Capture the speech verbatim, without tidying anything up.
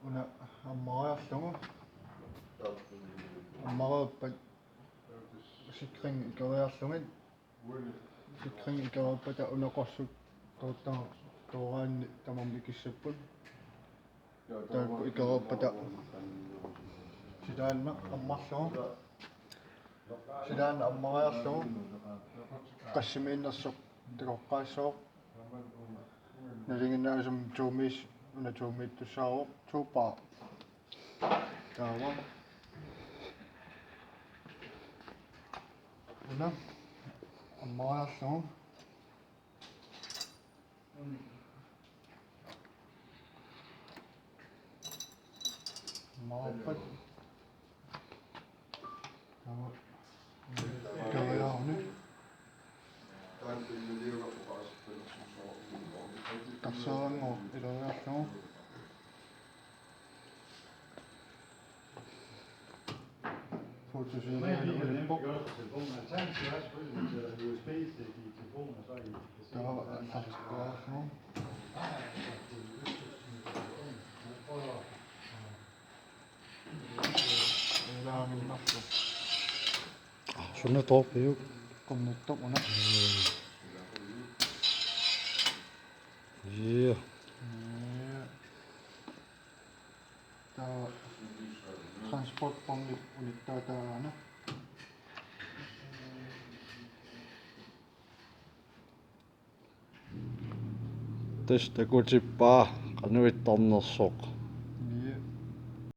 Una ammariarlugu. Ammareerpat sikring ikeriarlugit. Sikring ikeriarpata una qorsuk toorta-, tooraanni tamarmik ikissapput. Taakku ikeriarpata silaannaq ammarlugu. Silaannaq ammariarlugu. Qassimiinnersoq takoqqaassooq. Nalinginnaasumik tuumiis-, una tuumiittussaavoq, tuupaa. Taava. Una ammariarlugu. Ammariarpat. Taava. Ikeriaruni. Tassaaranngooq ileriarlugu. Fotosysteemi ulippoq. Taava aallartikkuarlugu. Ilaaginnarlugu. Suna toorpiuk? Qummittoq una. Ia. Ia. Taava transport point-ip unittaataagaana. Tassa takutippaa qanoq ittarnersoq.